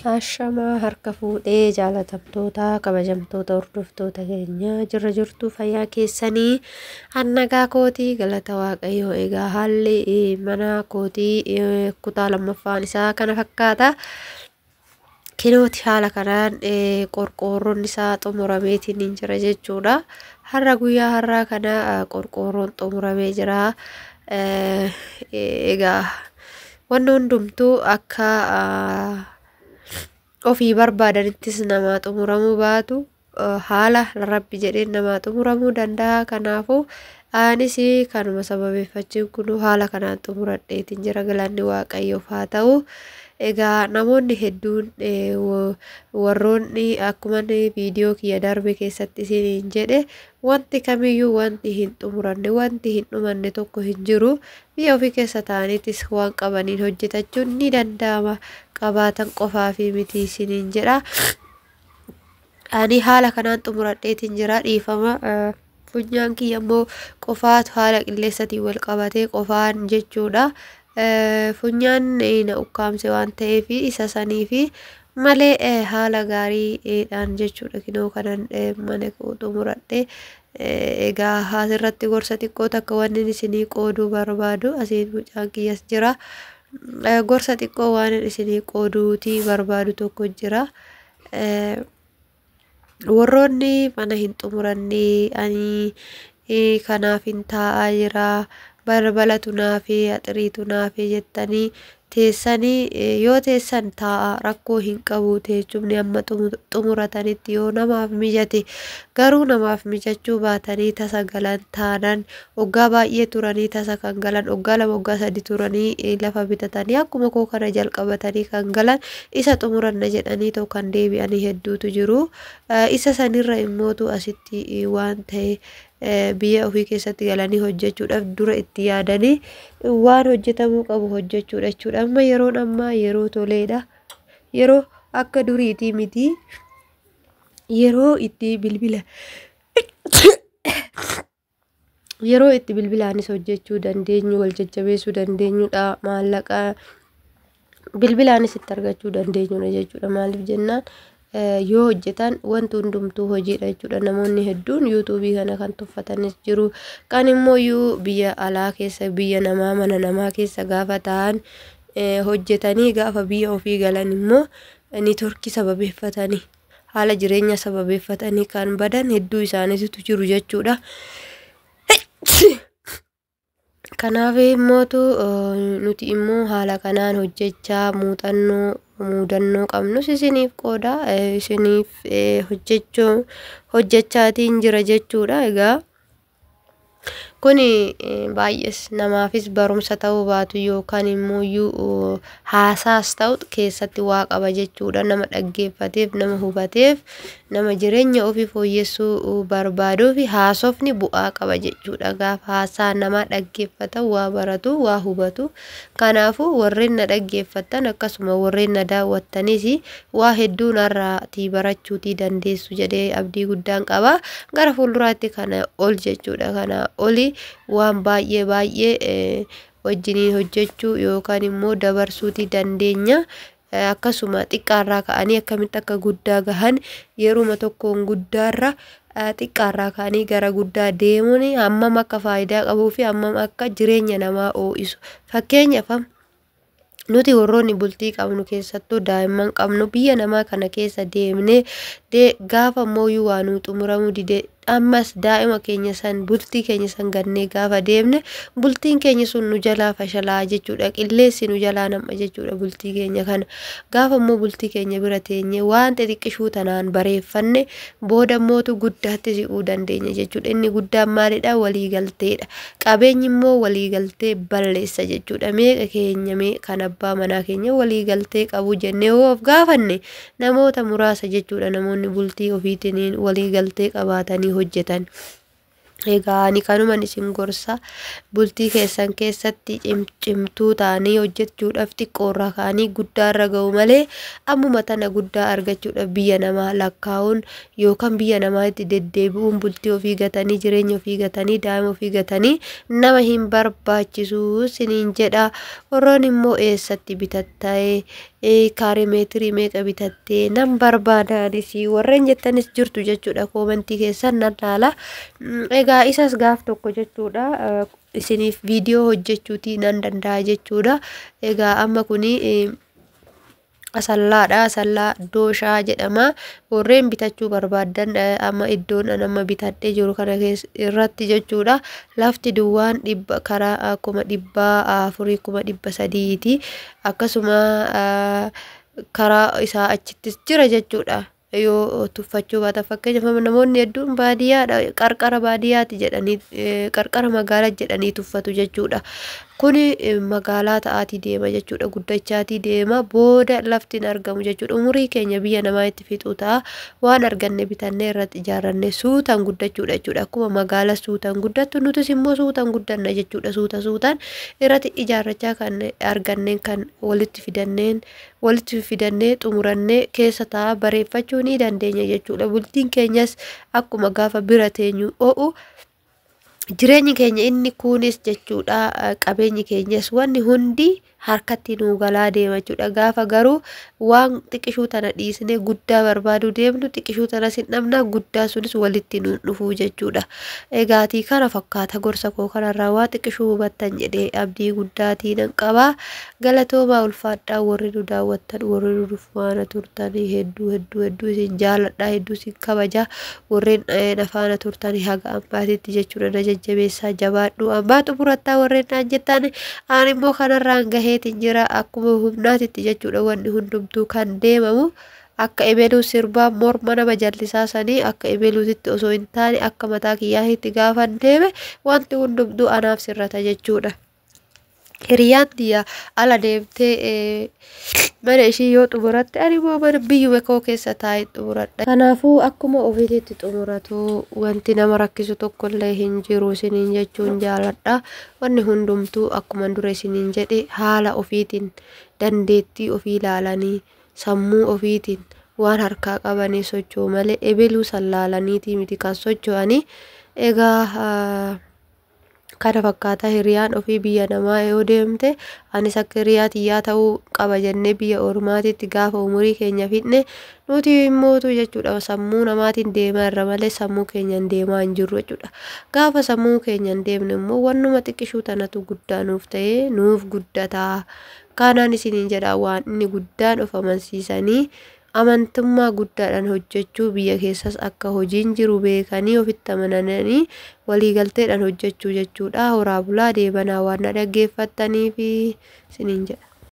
Ashamaa harka fuudhee jaalatamtoota kabajamtoota hordoftoota keenya jirra jirtu fayyaa keessanii hannagaa kootii galata waaqayyoo. Egaa haalli mana kootii kutaa lammaffaan isaa kana fakkaata. Kinooti haala kanaan qorqoorroon isaa xumurameetiin hin jira jechuudha. Har'a guyyaa har'aa kana qorqoorroon xumuramee jira. Egaa wanni hundumtuu akka ofii barbaadanittis namaa xumuramuu baatu, haala rabbi jedheen namaa xumuramuu danda'a. Kanaafuu anis kanuma sababeeffachuun kun haala kanaan xumuradheetiin jira, galanni waaqayyoof haa ta'u. Egaa namoonni hedduun warroonni akkuma viidiyoo kiyya darbe keessatti isiniin jedhe, wanti kamiyyuu wanti hin xumuranne, wanti hin dhumanne tokko hin jiru. Biyya ofii keessa ta'aniitis waan qabaniin hojjetachuun ni danda'ama, qabaatan qofaa fi miti isiniin jedha. Ani haala kanaan xumuradheetiin jira. Dhiifama, funyaan kiyya immoo qofaatu haala qilleensaatiin wal qabatee qofaan jechuudha. Funyaan na ukkaamse waan ta'eef isa sanii fi malee haala gaariidhaan jechuudha kinoo kanan mana koo xumuradhe. Egaa asirratti gorsa xiqqoo takka wanni isinii qooduu barbaadu, asiin mucaan kiyyas jira. Gorsa xiqqoo waan isinii qooduutii barbaadu tokko jira. Warroonni mana hin xumuranne, ani kanaaf hin taa'aa jira, balbalatu naafee, axiriitu naafee jettanii teessanii, yoo teessan taa'a, rakkoo hin qabu. Teessumni amma xumuratanitti yoo namaaf mijate. Garuu namaaf mijachuu baatanii tasa galan taanaan, waggaa baay'ee turanii tasa kan galan, waggaa 2, waggaa 3 turanii lafa bitatanii akkuma koo kana jalqabatanii kan galan, isa xumuranna jedhanii ta'u kan deebi'anii hedduutu jiru. Isa sanirra immootu asitti waan ta'e biyya ofii keessatti galanii hojjechuudhaaf dura itti yaadanii waan hojjetamuu qabu hojjechuudha jechuudha. Amma yeroon ammaa yeroo toleedha. Yeroo akka duriitii miti. Yeroo itti bilbila, yeroo itti bilbilaanis hojjechuu dandeenyu, wal jajjabeessuu dandeenyudha. Maallaqa bilbilaanis itti argachuu dandeenyudha jechuudha. Maaliif jennaan, yoo hojjetan wanti hundumtuu hojiidha jechuudha. Namoonni hedduun yuutuubii kana kan tuffatanis jiru. Kan immoo biyya alaa keessa, biyya namaa, mana namaa keessa gaafa ta'an hojjetanii, gaafa biyya ofii galan immoo niitoorkii sababeeffatanii, haala jireenya sababeeffatanii kan badan hedduu isaaniitu jiru jechuudha. Kanaaf immootu nuti immoo haala kanaan hojjechaa muuxannoo muudannoo qabnus isiniif qooda isiniif hojjechuu hojjechaatiin jira jechuudha. Egaa kuni baay'ees namaafis barumsa ta'uu baatu yookaan immoo haasaas ta'u keessatti waa qaba jechuudha. Nama dhaggeeffateef, nama hubateef, nama jireenya ofii fooyyessuu barbaaduuf haasofni bu'aa qaba jechuudha. Gaafa haasaa namaa dhaggeeffatan waa baratu, waa hubatu. Kanaafuu warreen na dhaggeeffattan akkasuma warreen na daawwattanis waa hedduu narraatii barachuutii dandeessu jedhee abdii guddaan qaba. Gara fuulduraatti kana ol jechuudha. Kana oli waan baay'ee baay'ee wajjiniin hojjechuu yookaan immoo dabarsuutii dandeenya. Akkasuma xiqqaarraa ka'anii akkamitti akka guddaa gahan, yeruma tokkoon guddaarra xiqqaarraa ka'anii gara guddaa deemuun hammam akka faayidaa qabuu fi hammam akka jireenya namaa oo'isu. Fakkeenyaaf nuti warroonni bultii qabnu, keessattuu daa'imman qabnu, biyya namaa kana keessa deemnee gaafa mooyyuu waa nuu xumuramuu dide, ammas daa'ima keenya san, bultii keenya san gannee gaafa deemne, bultiin keenya sun nu jalaa fashalaa jechuudha. Qilleensi nu jalaa nam'a jechuudha bultii keenya kana. Gaafa immoo bultii keenya bira teenye waan xixiqqishuu tanaan bareeffanne, booda mootu guddaatti siquu dandeenya jechuudha. Inni guddaan maalidha? Waliigalteedha. Qabeenyi immoo waliigaltee balleessa jechuudha. Meeqa keenya mee kan abbaa manaa keenya waliigaltee qabu jennee yoo of gaafanne, namoota muraasa jechuudha namoonni bultii ofiitiin waliigaltee qabaatanii hojjetan. Egaa ani kanuman isin gorsa, bultii keessan keessatti cimtuu ta'anii hojjechuudhaaf xiqqoorraa ka'anii guddaarra ga'u malee, ammuma tana guddaa argachuudhaaf biyya namaa lakkaa'uun yookaan biyya namaa itti deddeebi'uun, bultii ofii gatanii, jireenya ofii gatanii, daa'ima ofii gatanii nama hin barbaachisu isiniin jedha. Warroon immoo eessatti bitatta'ee Kaaree meetirii meeqa bitattee nan barbaada anis warreen jettanis jirtu jechuudha. Koomentii keessan nan laala. Egaa isas gaaf tokko jechuudha isiniif viidiyoo hojjechuutii nan danda'a jechuudha. Egaa amma kuni Asallaadha. Asallaa Dooshaa jedhama. Warreen bitachuu barbaaddan amma iddoon an amma bitadhee jiru kana irratti jechuudha. Lafti duwwaan dhibba karaa 400,000 300,000ti. Akkasuma karaa isaa achittis jira jechuudha. Yoo tuffachuu baatan, fakkeenyaaf namoonni hedduun baadiyyaadha, qarqara baadiyyaati jedhanii, qarqara magaalaa jedhanii tuffatu jechuudha. Kuni magaalaa ta'aatii deema jechuudha. Guddachaatii deema, booda lafti hin argamu jechuudha. Umurii keenya biyya namaa itti fixuu ta'a. Waan arganne bitannee irratti ijaarrannee suutaan guddachuudha jechuudha. Akkuma magaala suutaan guddattu nutis immoo suutaan guddanna jechuudha. Suuta suutaan irratti ijaarrachaa kan arganneen kan walitti fidanneen walitti fidannee xumurannee keessa ta'a bareeffachuu ni dandeenya jechuudha. Bultiin keenyas akkuma gaafa bira teenyu o'u jireenyi keenya inni kunis jechuudha, qabeenyi keenyas wanni hundi harkatti nuu galaa deema jechuudha. Gaafa garuu waan xiqishuu tana dhiisnee guddaa barbaaduu deemnu, xiqishuu tanas hin dhabna, guddaa sunis walitti nu dhufuu jechuudha. Egaatii kana fakkaata gorsa koo kanarraa waa xiqishuu hubattan jedhee abdii guddaatii nan qaba. Galatoomaa, ulfaadhaa. Warri nu daawwattan, warri nu faana turtanii, hedduu hedduu hedduu isin jaaladha, hedduu isin kabaja. Warreen na faana turtanii haga ammaatitti jechuudha, na jajjabeessaa, jabaadhu ammaa xumurattaa warreen naan jettan, aan immoo kanarraan gaheetiin jira. Akkuma humnaatitti jechuudha wanni hundumtuu kan deemamu. Akka ebeluu sirbaa morma nama jallisaa sanii akka ebeluutitti osoo hin taane, akka mataa kiyyaatitti gaafan deeme wanti hundumtuu anaaf sirrata jechuudha. Hiriyaan tiyya ala deemtee mana ishii yoo xumuratte, ani immoo mana biyyuma koo keessa taa'ee xumuradha. Kanaafuu akkuma ofiitti xumuratu wanti nama rakkisu tokkollee hin jiru isiniin jechuun jaaladha. Wanni hundumtuu akkuma dura isiniin jedhe haala ofiitiin, dandeettii ofii ilaalanii, sammuu ofiitiin waan harkaa qabanii socho'u malee ebeluu sallaalaniitii miti kan socho'anii. Egaa kana fakkaata. Hiriyaan ofii biyya namaa yoo deemte, anis akka hiriyaa tiyyaa ta'uu qaba jennee biyya ormaatitti gaafa umurii keenya fixne, nuti immootu jechuudha sammuu namaatiin deemaa irra malee sammuu keenyaan deemaa hin jirru jechuudha. Gaafa sammuu keenyaan deemne immoo wannuma xiqqishuu tanatu guddaa nuuf ta'ee nuuf guddataa. Kanaan isiniin jedha, waan inni guddaan of amansiisanii amantummaa guddaadhaan hojjechuu, biyya keessas akka hojiin jiru beekanii ofitti amananii waliigalteedhaan hojjechuu jechuudha. Horaa bulaa, deebanaa, waan na dhaggeeffattaniif isiniin jedha.